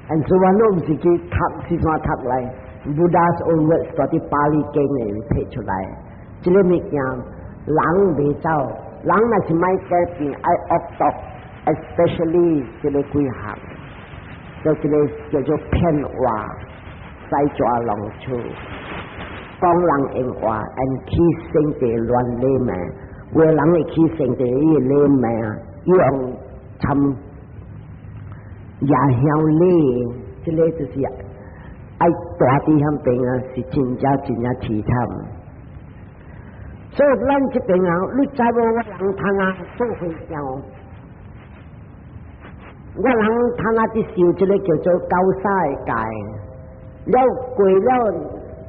，and 所以我毋是去讀四川讀來，Buddha's own words 佇巴利經裡提出來。這个物件人袂走，人若是欲改變，愛惡毒，especially 這个幾項，就這个叫做騙話。使抓龍出，講人閒話，and 起生地亂禮命，有的人會起生地伊禮命，用參也曉禮，這个就是愛蹛佇遐邊啊，是真正真正凄慘。所以咱這邊啊，你知無？我人通啊做和尚，我人通啊佇受這个叫做高沙的戒。了過了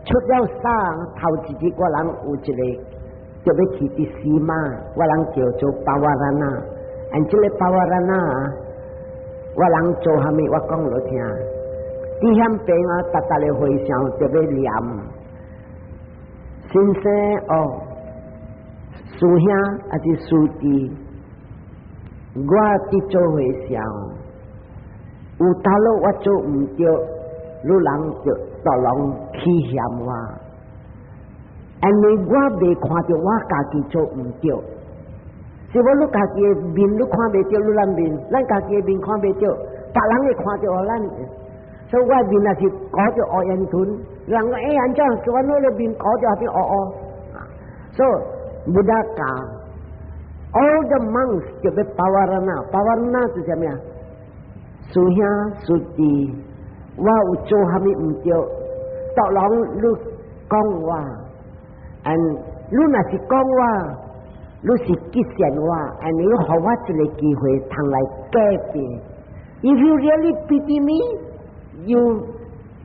出了沙，頭一日我人有一个就欲去佇司馬，我人叫做 Pavarana，and 這个 Pavarana，我人做蝦米？我講予聽。佇遐邊啊，逐逐个和尚就欲念，先生哦，師兄抑是師弟，我佇做和尚，有倒落我做毋著。汝人就逐攏起嫌我，因為我未看著我家己做毋著，是無汝家己的面你看袂著，汝咱面，咱家己的面看袂著，別人會看著咱。所以我面若是糊著烏煙團，人講欸按怎？我汝的面糊著變烏烏。所以 Buddha 教 all the monks 叫做 Pavarana，Pavarana 是啥物啊？師兄師弟。我有做蝦米毋著，逐人你講我，and 你若是講我，你是激善我，and 你予我一个機會通來改變。If you really pity me, you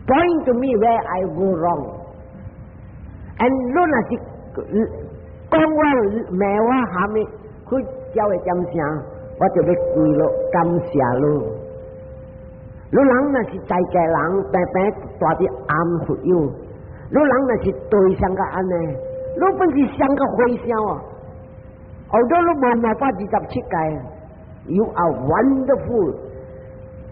point to me where I go wrong. And 你若是講我罵我蝦米，去叫會點聲，我就欲跪落感謝你。你人若是在家人，平平蹛佇暗佛友，你人若是對象個按呢，你本是像個和尚哦，後頭你無滿127戒，You are wonderful。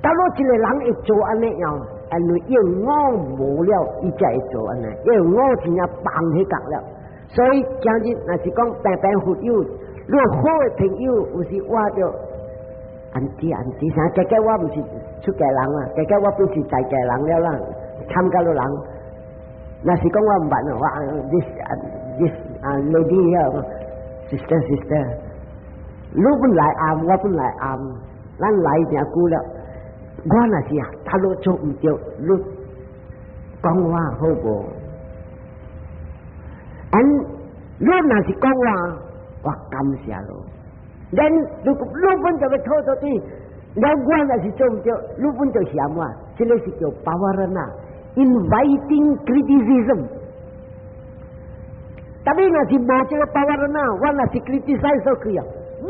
當你一個人會做按呢樣，因為伊我無了，伊才會做按呢，因為我真正放彼角了。所以今日若是講平平佛友，你好的朋友有時我就 auntie auntie 啥，家家我毋是出家人啊，家家我本是在家人了啦，參加了人。若是講我毋捌我 this 啊 lady 啊，sister sister，你本來暗，我本來暗，咱來誠久了。我若是啊，頭路做毋對，你講我好無？嗯，你若是講我，我感謝咯。咱如果你本就欲討到底，了我若是做毋對，你本就嫌我，這個是叫 pavarana，inviting criticism。特別若是無這個 pavarana，我若是 criticize 佢啊，嗯，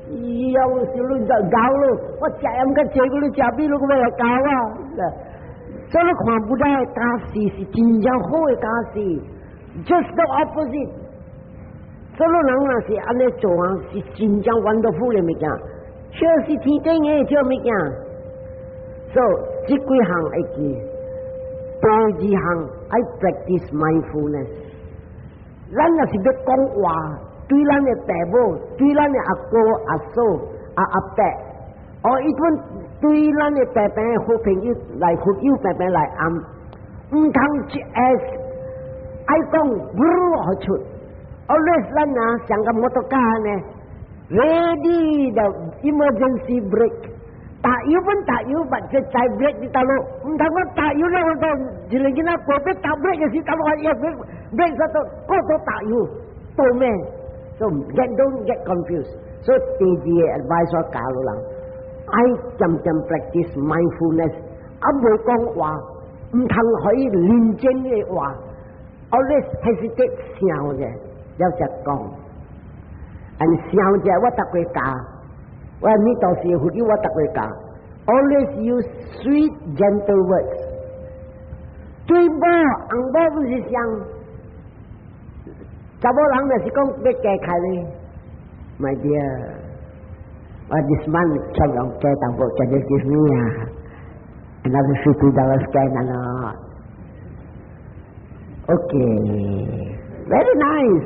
要是你就搞咯，我食鹽較濟，你食比你閣欲來教我。所以你看佛的教示是真正好的教示，just the opposite。所以人若是按呢做啊，是真正 wonderful 的物件，確是天頂的這物件。所以這幾項會記，第二項愛 practice mindfulness。咱若是欲講話，對咱的爸母，對咱的阿哥、阿嫂、阿阿伯，哦，伊陣對咱的爸爸好朋友來佛友爸爸來暗，毋通一 S 愛講不好出，always 咱啊像個摩托車呢，ready the emergency brake，踏油本踏油，或者再 brake 佇倒落，毋通講踏油了，我講一個囡仔過欲踏 brake 的時，倒落要 brake brake 煞到過度踏油，倒咩？So don't get confused。所以第二個 advice 我教人，愛漸漸 practice mindfulness，啊袂講話，毋通可以認真的話，always hesitate 想者，了才講。and 想者我逐個教，我呢道是佛語我逐個教，always use sweet gentle words。對某翁某不是像。查某人若是講欲嫁開咧，My dear，我 this month 欠人加淡薄，can you give me 啊？Another $50 can or not? Okay, very nice,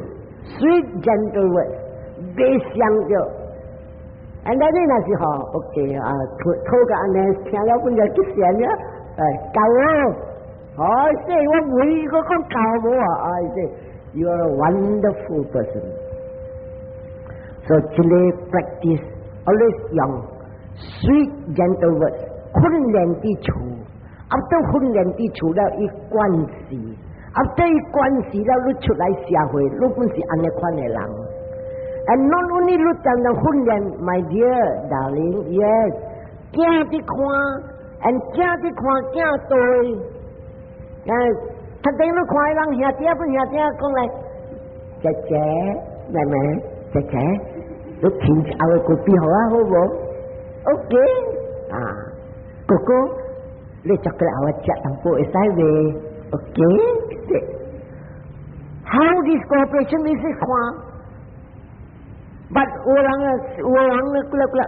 sweet gentle words，別想著。And then 若是吼，OK 啊，討個按呢，聽了本就吉祥了，哎，夠哦，哎，這我每個講夠無啊，哎，這。You are a wonderful person. So 這個 practice always 用 sweet gentle words 訓練佇厝，after 訓練佇厝了伊慣勢，after 伊慣勢了，你出來社會，你本是按呢款的人。And not only 你常常訓練，my dear darling, yes，囝佇看，and 囝佇看囝對，較頂你看人兄弟本兄弟講來，姐姐妹妹，姐姐，你聽後個歌比好啊，好無？OK，啊，哥哥，你食過後食淡薄會使袂？OK，How this cooperation 你是看？But 有人啊，有人咧，過來過來，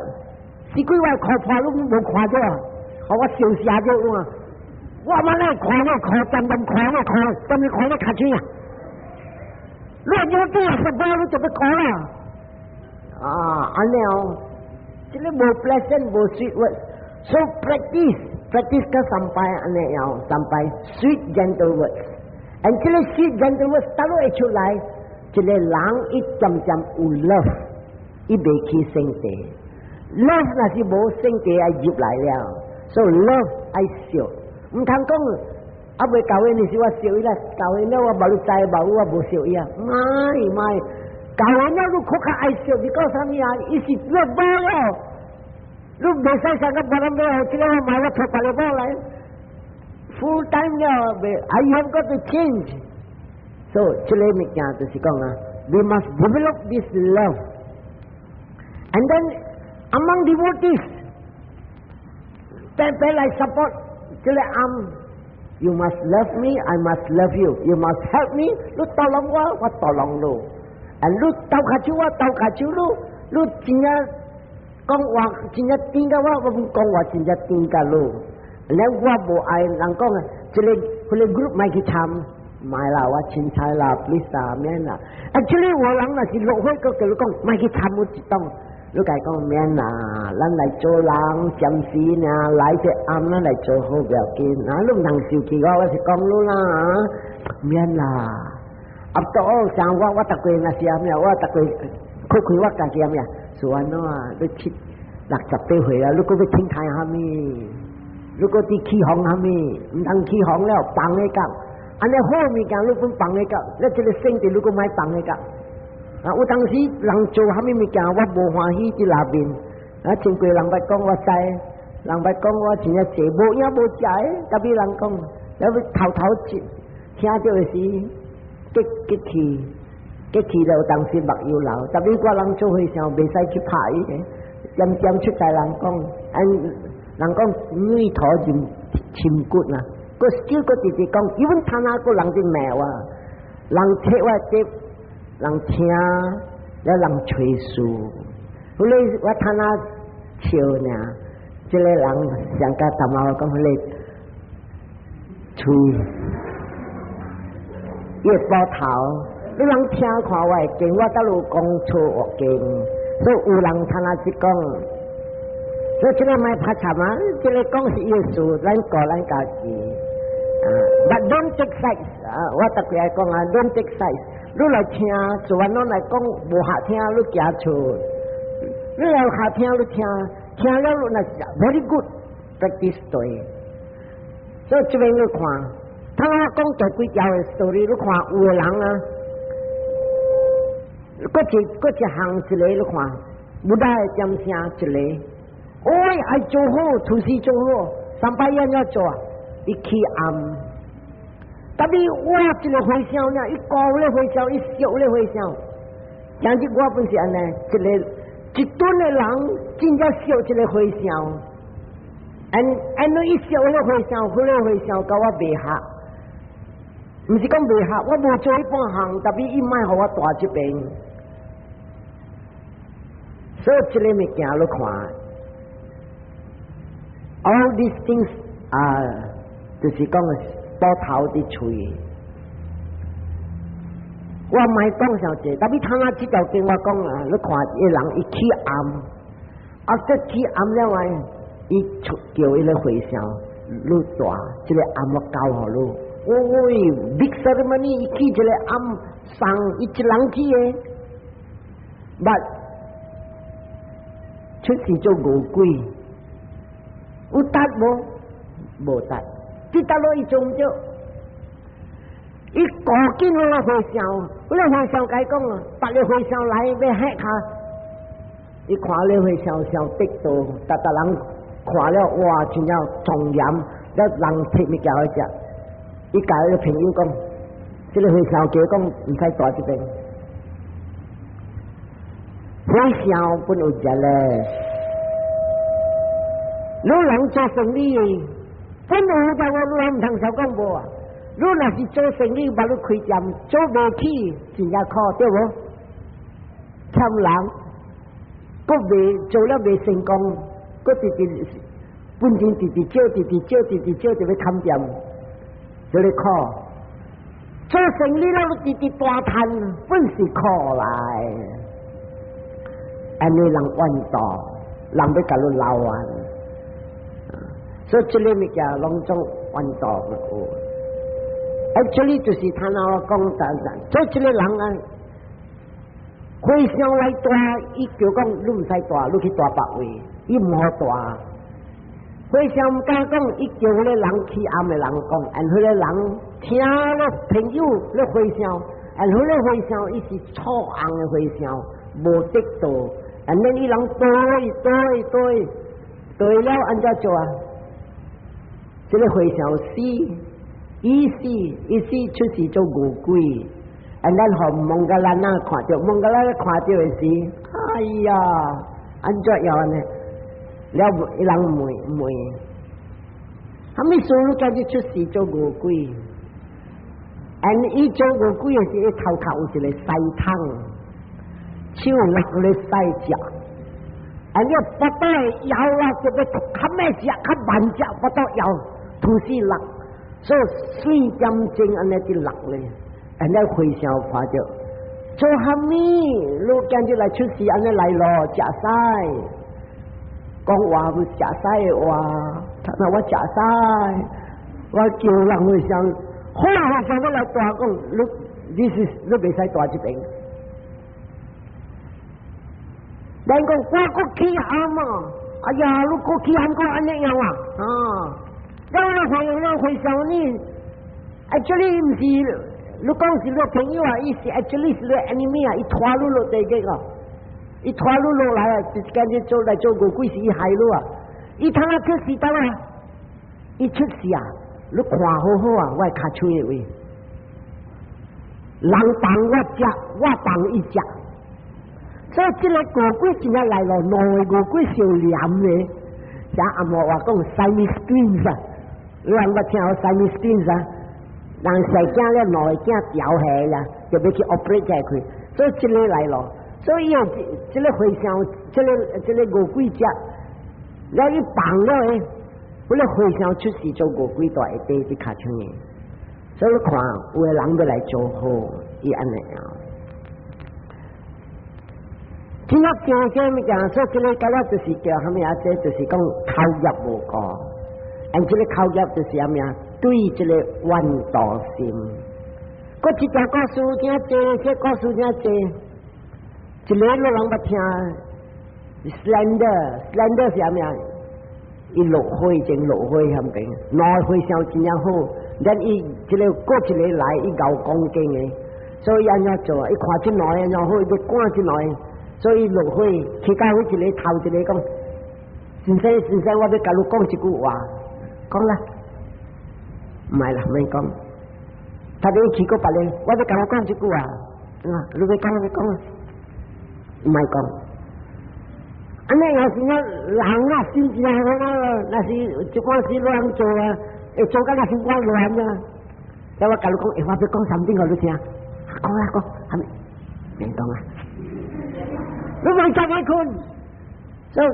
是幾話看破攏無看著啊，予我笑死咗啊！我嘛咧看我看，漸漸看我看，當你看我較清啊！你有幾啊十八，你就欲看啦！啊，按呢哦，這個無 pleasant 無 sweet word，so practice practice 個三擺按呢樣，三擺 sweet gentle words，and 這個 sweet gentle words 倒落會出來，這個人伊漸漸有 love，伊袂起性地，love 若是無性地愛入來了，所以 love 愛惜。毋通講，啊未教伊，你是我惜伊啦，教伊了我無你知無，我無惜伊啊，莫莫，教伊了你較較愛惜，你講啥物啊？伊是你無了，你袂使上個別人了，這個我買我托別個某來，full time 了，袂，I have got to change。So 這個物件就是講啊，we must develop this love，and then among devotees。白白來 support 這個庵。You must love me, I must love you. You must help me，你倒攏我，我倒攏你。啊，你鬥跤手，我鬥跤手你，你真正講話真正甜佮我，我講話真正甜佮你。咧我無愛人講啊，這個彼個 group 莫去參，莫啦，我凊彩啦，please 啊，免啦。Actually 有人若是落火，閣共你講莫去參有一檔，你共伊講免啦，咱來做人暫時爾來這暗，咱來做好不要緊。啊，你毋通受氣我，我是講你啦，免啦。啊，到像我，我逐過若是啥物，我逐過開開我家己啥物，是按怎啊？你七六十八歲啊，你閣欲天台啥物？你閣佇起風啥物？毋通起風了，放咧講。按呢好物件你本放咧講，你這個性質你閣莫放咧講。啊，有當時人做啥物物件，我無歡喜佇內面。啊，真濟人捌講我知，人捌講我真正濟無影無食的，特別人講，了欲偷偷聽著的時，激激氣，激氣了當時目又流。特別我人做和尚袂使去拍伊的，漸漸出來人講，按人講女頭就深骨啊，閣少閣直直講，因為他那個人佇罵我，人提我這。人聽，了人揣事，後來我聽那笑呢，這個人上甲淡仔我講，彼个喙，伊會包頭，你人聽看我的經，我倒有講錯話經，所以有人聽那是講，所以這個莫拍插啊，這個講是伊的事，咱顧咱家己。啊，But don't take sides 啊，我特別愛講啊，don't take sides。你來聽，做安怎來講無合聽，你行錯。你來合聽，你聽，聽了你若是 very good practice 對。所以這邊你看，他講第幾條的 story，你看有的人啊，閣一項一個你看，無來點聲一個，哦，愛做好，廚師做好，三擺按怎做啊？伊起暗。特別哇，這個和尚呢，伊高咧和尚，伊小咧和尚。像這我本是按呢，一個一頓的人真正燒一個和尚，按按你一燒咧和尚，彼个和尚佮我袂合，毋是講袂合，我無做彼半項，特別伊莫予我蹛這邊。所以這個物件你看，all these things 啊，就是講刀頭佇喙。我莫講上濟，特別他那這條經我講啊，你看一人伊起暗，啊，這起暗了啊，伊出叫彼个和尚，你蹛這個庵我交予你。喂，big ceremony，伊起一個庵送伊一人去的，but 出世做餓鬼，有得無？無得，這得落伊做毋著。伊趕緊那個和尚，彼个和尚共伊講啊，別个和尚來欲嚇他，伊看彼和尚上得道，逐逐人看了哇，真正莊嚴，了人提物件來食。伊共彼個朋友講，這個和尚叫講毋使蹛這邊。和尚本有食咧，你人做生意，本有食我，你毋通少講無啊。你若是做生意，把你開店做袂起，真正苦對無？欠人，閣袂做了袂成功，閣直直本錢直直借，直直借，直直借，就欲砍店，這個苦。做生意了，你直直大趁，本是苦來。按呢人怨妒，人欲共你撈完，所以這個物件攏總怨妒有。Actually 就是他那我講的，所以這個人啊，和尚來蹛，伊叫講你毋使蹛，你去蹛別位，伊毋予蹛。和尚毋敢講，伊叫彼個人起暗的人講，按彼個人聽了朋友咧和尚，按彼個和尚伊是錯紅的和尚，無得道，按呢伊人對對對對了，按怎做啊？這個和尚死。伊死，伊死出世做餓鬼，按咱予蒙哥拉那看著，蒙哥拉看著的時，哎呀，按怎樣呢？了伊人問問，啥物事你今日出世做餓鬼，and 伊做餓鬼的時，伊頭殼有一個屎桶，手落咧屎食，and 伊腹肚會枵啦，就欲較咩食，較慢食，腹肚枵，吐死落，所以四點鐘按呢佇落咧，按呢和尚看著，做蝦米？你今日來出世按呢來咯，食屎。講話不食屎的話，他說我食屎，我叫人和尚，好和尚都來大講，你是你袂使蹛這邊。人講我閣起喊啊！哎呀，你閣起喊閣按呢樣啊？啊！然後和尚和尚你，actually 毋是，你講是你朋友啊，伊是 actually 是你 enemy 啊，伊拖你落地獄啊！伊拖你落來啊，就是今日做來做餓鬼是伊害你啊！伊通啊出世得啊？伊出世啊！你看好好啊，我跤喙的位，人放我食，我放伊食。所以這個餓鬼真正來咯，兩個餓鬼相連的。像阿嬤話講 Siamese twins 啊，你人捌聽過 Siamese twins 啊？人細囝了兩個囝調下啦，就欲去 operate 起佢。所以這個來咯，所以用這個和尚，這個餓鬼食，了伊放了的，嗰個和尚出世做餓鬼蹛會綴佇跤手的。所以你看，有的人欲來做好，伊按呢樣。聽我講這物件，所以這個甲了就是叫蝦米啊？這就是講口業無過，按這個口業就是蝦米啊？對這個怨妒心。閣一條故事真濟，這故事真濟。一个你攏捌聽，slander，slander 是蝦米啊？伊落火前落火遐邊，兩個和尚真正好，咱伊這個過一個來，伊𠢕講經的，所以按怎做？伊看這兩個按怎好，伊欲趕這兩個。所以落火，去到彼一個頭一個講，先生先生，我欲共你講一句話，講啦，毋愛啦，免講。他哋去過別個，我欲共我講一句話，啊，你欲講你講，毋愛講。按呢若是我人啊，心情啊，若是一寡事亂做啊，會做甲若是我亂啊。所以我共你講，欸，我欲講三點予你聽，講啦講，啥物？免講啊。你莫走來睏，所以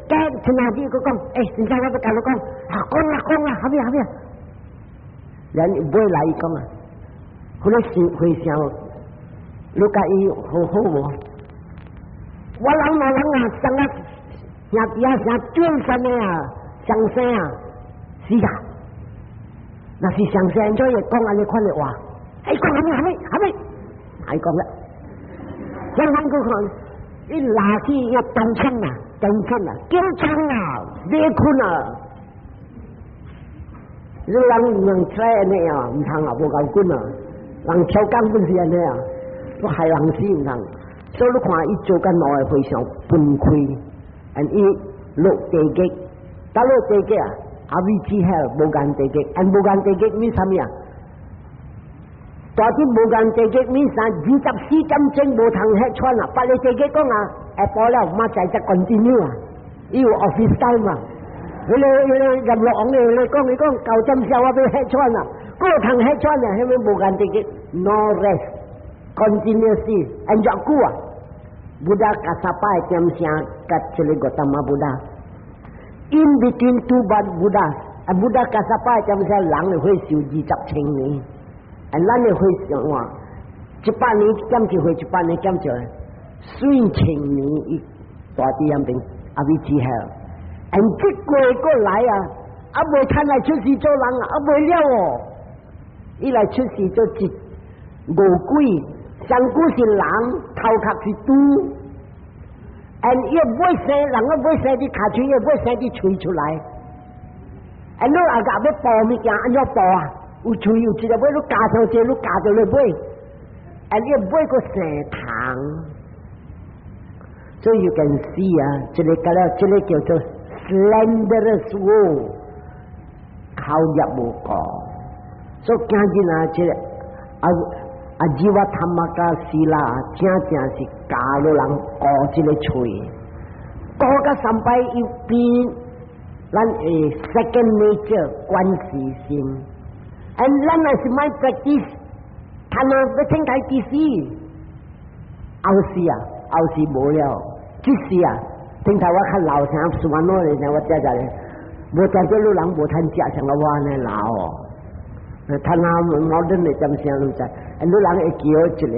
今聽下子閣講，欸，先生，我欲共你講，啊，講啦講啦，啥物啥物？人尾來伊講啊，彼個是和尚，你佮伊好好無？我人嘛人啊，生啊兄弟啊，啥轉身的啊，相生啊，是啊，若是相生，怎會講按呢款的話？欸，講啥物啥物啥物？愛講啦，相反閣看。伊拉起伊當槍啊，當槍啊，警察啊，別睏啊！你人用出來按呢啊，毋通啊，無夠棍啊！人超工本是按呢啊，都害人死毋通。所以你看伊做甲兩个和尚分開，and 伊落地獄，佗落地獄啊，阿彌之下無間地獄，and 無間地獄mean 啥物啊？蹛佇無間地獄 mean 啥？24點鐘無通歇喘啊！別个地獄講啊，下晡了，明仔載才 continue 啊！伊有 office time 啊！彼個閻羅王咧，講伊講9點鐘我欲歇喘啊，閣通歇喘啊！彼個無間地獄 no rest，continuously，按怎久啊？Buddha Kassapa 點聲佮這個 Gautama Buddha，in between two Buddha，啊 Buddha Kassapa 點聲人會壽20千年。啊，咱的歲數啊，100年減一歲，100年減一歲，四千年伊蹛佇遐邊阿彌之後，and 這過過來啊，啊未趁來出世做人啊，啊未了哦，伊來出世做一餓鬼，上古是人，頭殼是豬，and 伊尾生人啊尾生佇跤喙，伊尾生佇喙出來，and 你若共欲哺物件，按怎哺啊？有喙有一個尾，你咬上這，你咬著咧尾，啊！你尾閣生蟲，所以 you can see 啊，這個甲了，這個叫做 slanderous vow，口業無過，所以今日啊，這個啊 Ajiva Dhammaka Sila，正正是教予人顧這個喙，顧甲三擺伊變。咱會 second nature 觀世心，and 咱若是莫 practice，睇下欲聽開幾時，後世啊，後世無了，這世啊，聽頭我較老聲，算我嚟聲，我食食咧，無食這老人無通食，像我按呢老哦。睇下矛盾的點聲你知，老人會叫一個。